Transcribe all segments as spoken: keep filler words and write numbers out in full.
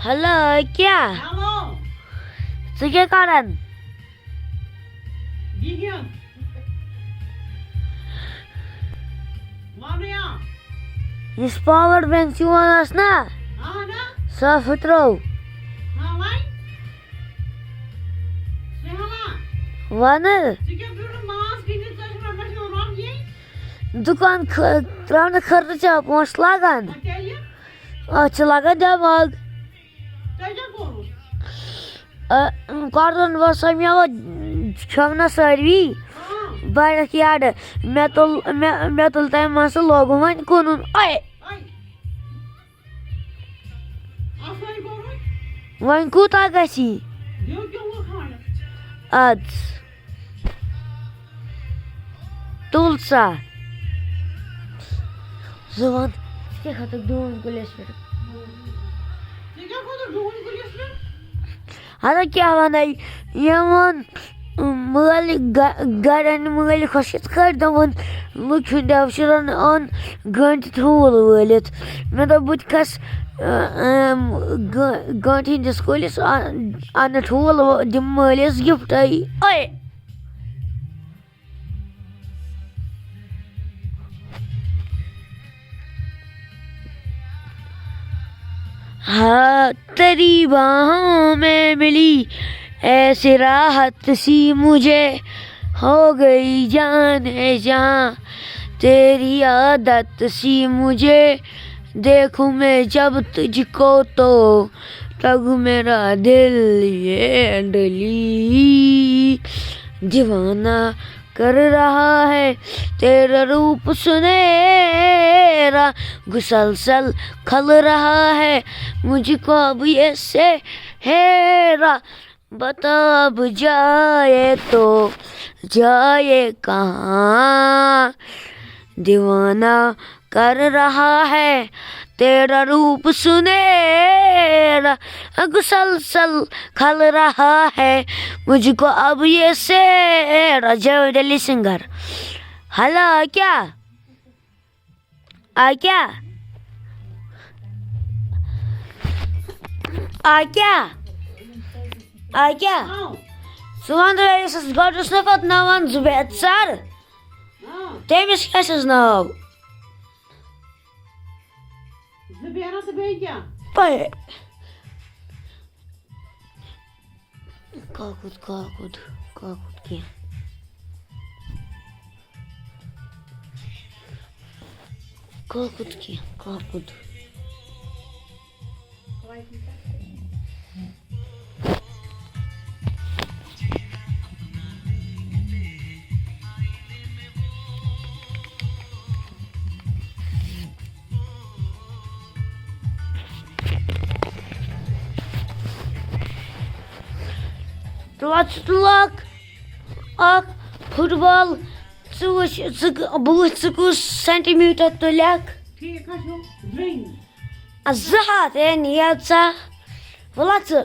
Hello, کیٛاہ؟ Hello. ژٕ کیٛاہ کران؟ بِہِتھ۔ وَنٕے آ۔ یُس پاور بینک چھُ وَنان ٲس نا؟ اہن۔ سُہ ہا پھٕٹرو۔ ہاں، وۄنۍ؟ سُہ ہا وَن۔ وَنہٕ۔ ژٕ کیٛاہ بیوٗٹھ ماز کٕنِتھ؟ ژٕ ٲسۍ وَنان مےٚ چھُنہٕ رَنُن یی۔ دُکان خٲ-، ترٛاونہٕ خٲطرٕ چھا پونٛسہٕ لَگان؟ وۄنۍ تیٚلہِ؟ اَتھ چھِ لَگان دٮ۪ماغ۔ تۄہہِ کیٛاہ کوٚروٕ؟ آ، کۄرُن ووت سا مےٚ وۄنۍ کھیوٚو نا ساروی۔ آ۔ بَڑٮ۪تھ یَڈٕ۔ مےٚ تُل، مےٚ، مےٚ تُل تَمہِ منٛزٕ تہٕ لوگُم وۄنۍ کٕنُن۔ اَے! اَے! اَصٕل کوٚروٕ۔ وۄنۍ کوٗتاہ گژھی؟ دیُن کیٛوٚم وۄنۍ کھنٛڈ۔ اَدٕ۔ تُل سا۔ زٕ وَن، ژٕ کیٛاہ کھوٚتُکھ ڈوٗنۍ کُلِس پٮ۪ٹھ؟ ژٕ کیٛاہ کھوٚتُکھ ڈوٗنۍ کُلِس پٮ۪ٹھ؟ ہَتہ کیٛاہ وَنَے، یِمَن مٲلۍ گَ-، گَرٮ۪ن مٲلۍ خۄش یِتھ کٲٹھۍ دَپان، لُکہِ ہُنٛد دٮ۪وشُرَن اوٚن گٲنٛٹہِ ٹھوٗل وٲلِتھ۔ مےٚ دوٚپ، بہٕ تہِ کھَسہٕ، اَ، اَم، گٲ-، گٲنٛٹہِ ہِنٛدِس کُلِس، اَ-، اَنہٕ ٹھوٗل و-، دِمہٕ مٲلِس گِفٹَے۔ اوے! ہاں، تیری باہوں میں ملی ایسی راحت سی مجھے، ہو گئی جان ہے جہاں تیری عادت سی مجھے۔ دیکھوں میں جب تجھ کو تو تب میرا دل یہ ڈلی دیوانہ کر رہا ہے، تیرا روپ سنہرا مسلسل کھل رہا ہے، مجھ کو اب یہ سہرا، بتا اب جائے تو جائے کہاں، دیوانہ کر رہا ہے، تیرا روپ سنہرا مسلسل کھل رہا ہے، مجھ کو اب یہ سہرا۔ جاوید علی سنگر۔ ہیلو، آ کیٛاہ؟ آ کیٛاہ؟ آ کیٛاہ؟ آ کیٛاہ؟ ژٕ وَن تہٕ، یُس اَسہِ گۄڈٕ اوس نہ پَتہٕ ناو وَن زُبیر سَر، تٔمِس کیٛاہ چھُس ناو؟ زُبیرہ تہٕ بیٚیہِ کیٛاہ؟ پَے۔ کاکُد، کاکُد، کاکُد کینٛہہ۔ کاکُد کینٛہہ، کاکُد۔ تہٕ وَتھ ژٕ تہٕ لاگ اَکھ فُٹ بال۔ ژٕ وٕچھ، ژٕ، بہٕ وٕچھ، ژٕ کُس سینٹی میٖٹر تُلَکھ۔ ٹھیٖک حظ چھُ، درٛنٛگۍ۔ آ، زٕ ہَتھ، ہے، نیر ژٕ۔ وَلہٕ ژٕ۔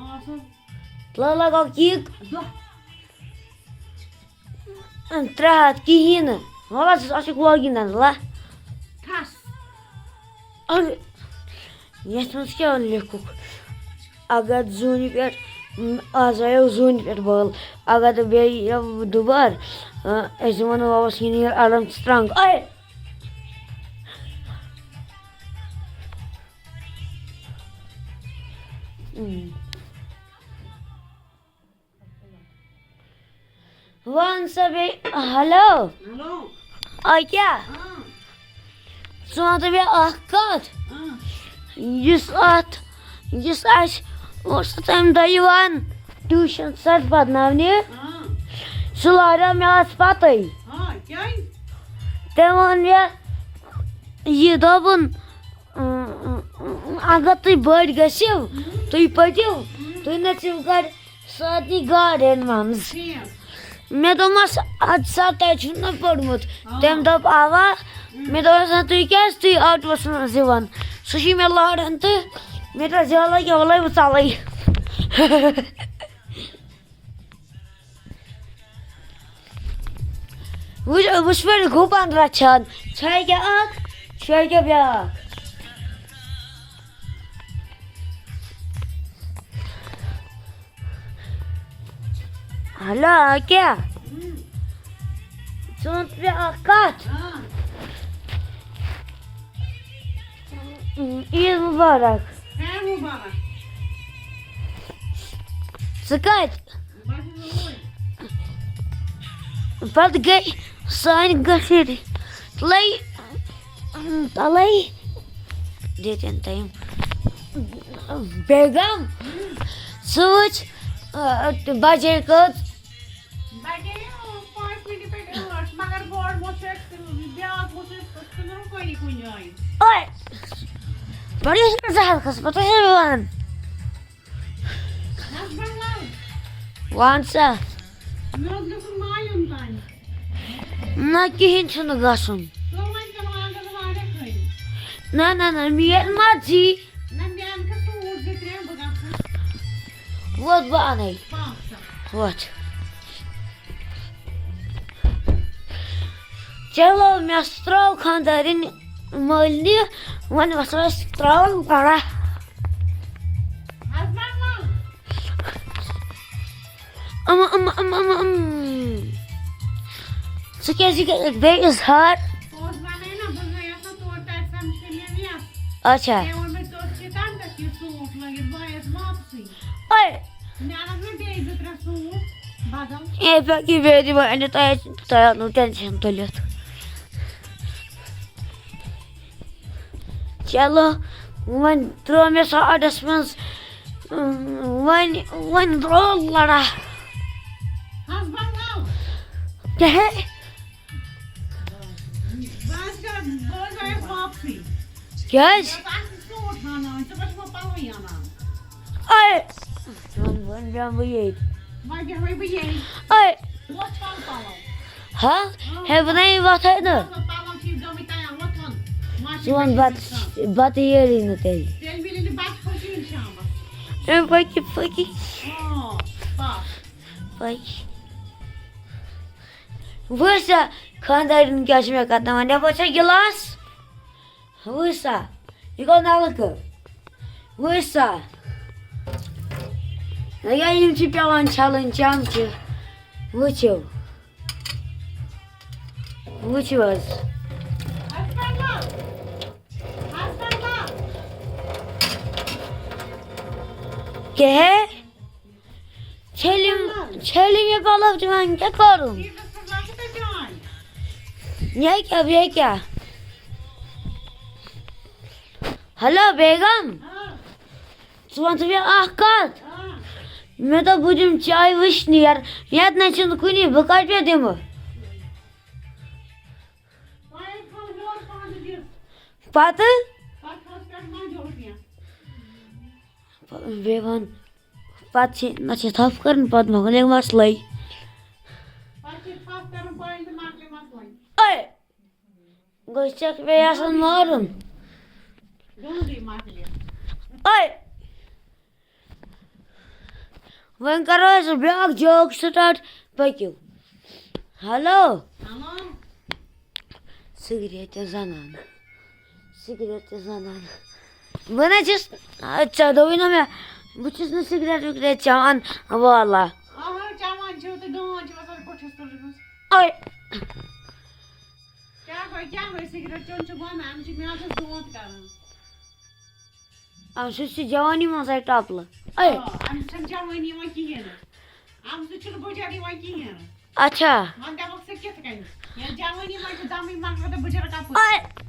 آ، سا۔ لَگ، لَگاو کِک۔ دَہ۔ ترٛےٚ ہَتھ کِہیٖنۍ نہٕ۔ وَلہٕ ژٕ، اَتھ چھُکھ لٲگِتھ نَنٛد، لَہ۔ ٹھَس۔ اَدٕ یَتھ منٛز کیٛاہ لیکھُکھ؟ اگر زوٗنہِ پٮ۪ٹھ، م، آز آیو زوٗنہِ پٮ۪ٹھ بال، اگر تہٕ بیٚیہِ یِیو دُبارٕ، آ، أسۍ دِمو نہٕ واوَس کِہیٖنۍ، یہِ آرام ژٕ ترٛنٛگ۔ اَے! اۭں۔ وَن سا بیٚیہِ، ہیلو۔ ہیلو۔ آ، کیٛاہ؟ ہاں۔ ژٕ وَن تہٕ مےٚ اَکھ کَتھ۔ ہاں۔ یُس اَتھ، یُس اَسہِ اوس تَمہِ دۄہ یِوان ٹیوٗشَن سَر پَرناونہِ، ہاں۔ سُہ لاریو مےٚ اَتھ پَتَے۔ ہاں، کیٛازِ؟ تٔمۍ ووٚن مےٚ یہِ دوٚپُن، اگر تُہۍ بٔڑۍ گٔژھِو، تُہۍ پٔکِو، تُہۍ نٔژِو گۄڈٕ سارنٕے گاڑٮ۪ن منٛز۔ ٹھیٖک۔ مےٚ دوٚپمَس، اَدٕ سا، تۄہہِ چھُو نہ پوٚرمُت؟ آ۔ تٔمۍ دوٚپ، اَوا۔ مےٚ دوٚپمَس، نہ، تُہۍ کیٛازِ تُہۍ آٹوٗوَس منٛز یِوان؟ سُہ چھُے مےٚ لاران تہٕ مےٚ دوٚپ، زیادٕ لَگہِ، وَلَے بہٕ ژَلَے۔ وٕچھ، وٕچھ پٲٹھۍ گُپن رچھان۔ چھے کیٛاہ اکھ، چھے کیٛاہ بیٛاکھ۔ ہیلو، آ کیٛاہ؟ ژٕ وَن مےٚ اَکھ کَتھ۔ عیٖد مُبارک۔ ژٕ کَتہِ؟ پَتہٕ گٔے سانہِ کٔشیٖرِ تَلَے، تَلَے دِتِن تٔمۍ۔ بیگم، ژٕ وٕچھ، آ، بَجے کٔژ؟ بَجے، آ، پانٛژھ مِنٹہِ پٮ۪ٹھ ٲٹھ، مگر گۄڈٕ وٕچھ اَسہِ، بیٛاکھ وٕچھ اَسہِ، أسۍ چھِنہٕ رُکٲنی کُنہِ جایہِ۔ اوے، بَڑٕ چھُس بہٕ زہر کھٔسمٕژ، تُہۍ چھِو وَنان۔ حسبن لال۔ وَن سا۔ مےٚ اوس گژھُن مالیُن تانۍ۔ نہ، کِہیٖنۍ چھُنہٕ گژھُن۔ ژٕ وَن، ژےٚ وَن، ژٕ وَن، ژٕ وَن۔ نہ، نہ، نہ، مےٚ ما ژی۔ نہ، مےٚ اَنکھ سوٗٹ زٕ ترٛےٚ، بہٕ گژھٕ۔ ووت، بہٕ اَنَے۔ پانٛژھ ساس۔ ووت۔ چلو، مےٚ ترٛٲو خانٛدارِنۍ مٲلنہِ، وۄنۍ وَسو أسۍ ترٛاوُن پَڑا۔ حسبن لال۔ اما، اما، اما، اما، اما۔ ژٕ کیٛازِ گٔیَکھ بیٚیہِ اِظہار؟ پوٚز وَنے نا، بہٕ گٔیَس نہٕ تور، تَتہِ سَمکھے مےٚ وٮ۪س۔ اچھا۔ تٔمۍ ووٚن مےٚ، "ژٕ ٲسکھ یہِ تَمہِ دۄہ تہِ یہِ سوٗٹ لٲگِتھ، بہٕ آیَس واپسٕے۔" اے۔ مےٚ اَنَکھ وۄنۍ بیٚیہِ زٕ ترٛےٚ سوٗٹ بدل۔ اے، پَکہِ بیٚیہِ دِمو أنِتھ، تۄہہِ آسہِ، تۄہہِ آو نہٕ ٹٮ۪نشَن تُلِتھ۔ چلو، وۄنۍ ترٛوو مےٚ سُہ اَڈَس منٛز۔ وۄنۍ، وۄنۍ درٛاو لڑا۔ حسبن لال۔ کیٛاہ ہے؟ بہٕ حظ کَرٕ، بہٕ حظ آیَس واپسٕے۔ کیٛازِ؟ مےٚ حظ آسہِ سوٗٹ ہَنان، ژٕ کَتہِ چھُکھ مےٚ پَلوٕے اَنان؟ اے! وۄنۍ، وۄنۍ بیٚہمہٕ بہٕ ییٚتہِ۔ وۄنۍ بیٚہمَے بہٕ ییٚتہِ۔ اے! وۄتھ پَلو پَلو۔ ہا؟ ہے، بہٕ نَے وۄتھَے نہٕ۔ پَلو چھِ گٔمٕتۍ تیار، وۄتھ وۄن۔ وۄنۍ چھِ ژٕ وَن مےٚ بَتہٕ، بَتہٕ ییٚلی نہٕ تیٚلہِ۔ تیٚلہِ میلہِ نہٕ بَتہٕ کھیوٚن کِہیٖنۍ شامَس۔ اے، پٔکِو، پٔکِو۔ ہاں، پَکھ۔ پٔکِو۔ وٕچھ سا، خانٛدارِنۍ کیٛاہ چھِ مےٚ کَرناوان؟ یَپٲرۍ چھا گِلاس؟ وٕچھ سا، یہِ گوٚو نَلکہٕ۔ وٕچھ سا۔ ہے، یِم چھِ پٮ۪وان چھَلٕنۍ چَمچہٕ۔ وٕچھِو۔ وٕچھِو حظ۔ کیٛاہ ہے؟ چھٔلِم، چھٔلِم یہِ پَلو تہِ وۄنۍ کیٛاہ کَرُن؟ یہِ کیٛاہ، بیٚیہِ کیٛاہ؟ ہیلو بیگم، ژٕ وَن تہٕ مےٚ اَکھ کَتھ۔ مےٚ دوٚپ بہٕ دِمہٕ چاے وٕشنیر، یَتھ نہ چھُنہٕ کُنی، بہٕ کَتہِ پٮ۪ٹھ دِمہٕ؟ پَتہٕ؟ بیٚیہِ وَن، پَتہٕ چھِ، نہ چھِ تھَپھ کَرٕنۍ، پَتہٕ مۄکلے مسلَے۔ پَتہٕ چھِ تھَپھ کَرُن پانہٕ تہٕ مۄکلے مسلَے۔ اے! گوٚو ژےٚ بیٚیہِ آسان مارُن۔ جلدی مۄکلہِ۔ اے! وۄنۍ کَرو أسۍ بیٛاکھ joke start۔ پٔکِو۔ ہیلو۔ ہیلو۔ سِگریٹ تہِ زَنان۔ سِگریٹ تہِ زَنان۔ بہٕ نہ چھَس، آ، ژےٚ دوٚپُے نہ مےٚ، بہٕ چھُس نہٕ سِگریٹ وِگریٹ چٮ۪وان والا۔ اَہَن، چٮ۪وان چھِو تہٕ گان چھِو آسان کوٚٹھِس تُلمٕژ۔ اَے۔ کیٛاہ گوٚو، کیٛاہ گوٚو، سِگریٹ چیوٚن چھُ گۄناہ، اَمہِ چھِ میادَس دود کَران۔ اَمہِ سۭتۍ چھِ جوانی منٛزَے ٹۄپلہٕ۔ اَے۔ آ، اَمہِ سۭتۍ چھَنہٕ جوٲنی یِوان کِہیٖنۍ نہٕ۔ اَمہِ سۭتۍ چھُنہٕ بُجَر یِوان کِہیٖنۍ نہٕ۔ اچھا۔ وۄنۍ دَپَکھ ژٕ کِتھ کٔنۍ؟ ییٚلہِ جوٲنی منٛز چھِ دَمٕے مۄکلان تہٕ بُجَر کَپٲرۍ؟ اَے۔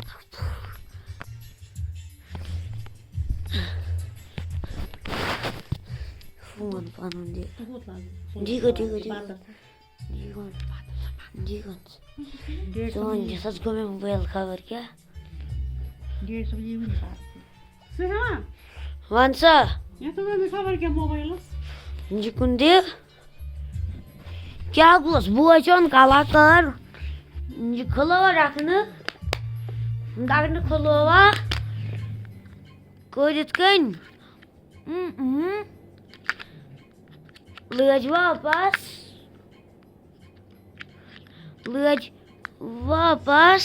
فون پَنُن دِ۔ تہٕ ہُتھ لاگہِ۔ دِ گوٚو، دِ گوٚو، دِ گوٚو۔ بَتَس۔ دِ گوٚو۔ دِ گوٚو۔ ڈیڑھ سو۔ ژٕ وَن، یَتھ حظ گوٚو مےٚ موبایِل خبر کیٛاہ۔ ڈیڑھ سو یی وٕنہِ پَتہٕ۔ سُہ ہا؟ وَن سا۔ یَتھ حظ ٲس مےٚ خبر کیٛاہ موبایلَس۔ یہِ کُن دِ۔ کیٛاہ گوٚژھ بوے چون کَلاکار؟ یہِ کھُلووا ڈَکھنہٕ؟ ڈَکھنہٕ کھُلووا؟ کٔرِتھ کٔنۍ؟ اۭں، اۭں۔ لٲج واپس۔ لٲج واپس۔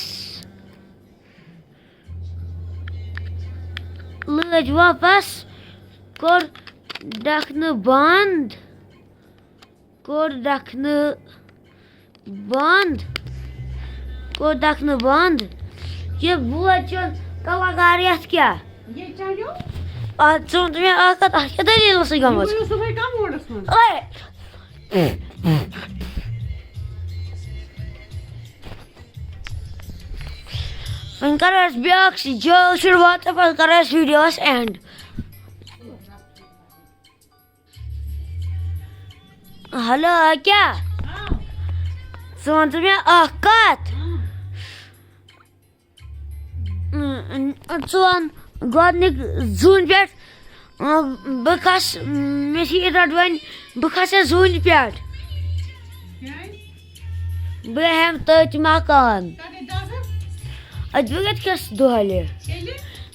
لٲج واپس۔ کوٚر ڈَکھنہٕ بنٛد۔ کوٚر ڈَکھنہٕ بنٛد، کوٚر ڈَکھنہٕ بنٛد۔ یہِ بوز چون کلاکار یَتھ کیٛاہ؟ یہ چلیو؟ اَتھ ژٕ وَن تہٕ مےٚ اَکھ کَتھ، اَتھ کیٛاہ دٔلیٖل ٲسٕے یہ گٔمٕژ؟ گوٚو صبحٲے کموڈس منٛز۔ اوے! وۄنۍ کَرو أسۍ بیٛاکھ جاے شروٗعات تہٕ پَتہٕ کَرو أسۍ ویٖڈیوَس اینڈ۔ ہیلو، کیٛاہ؟ ژٕ وَن تہٕ مےٚ اَکھ کَتھ۔ ژٕ وَن گۄڈٕنِکۍ زوٗنہِ پٮ۪ٹھ، بہٕ کھَس، مےٚ چھِ یہِ رَٹھ وۄنۍ، بہٕ کھَسہٕ زوٗنہِ پٮ۪ٹھ۔ بہٕ ہٮ۪مہٕ تٔتۍ مکان۔ اَدٕ بہٕ کَتہِ کھَسہٕ دۄہلہِ؟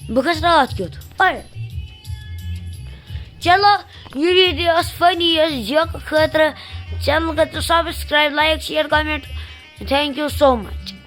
بہٕ کھَسہٕ راتھ کیُتھ۔ اوے۔ چلو، یہِ ویٖڈیو ٲس فٔنی، ٲس جوکہٕ خٲطرٕ۔ چینل کٔرۍزیو subscribe, like, share, comment. Thank you so much.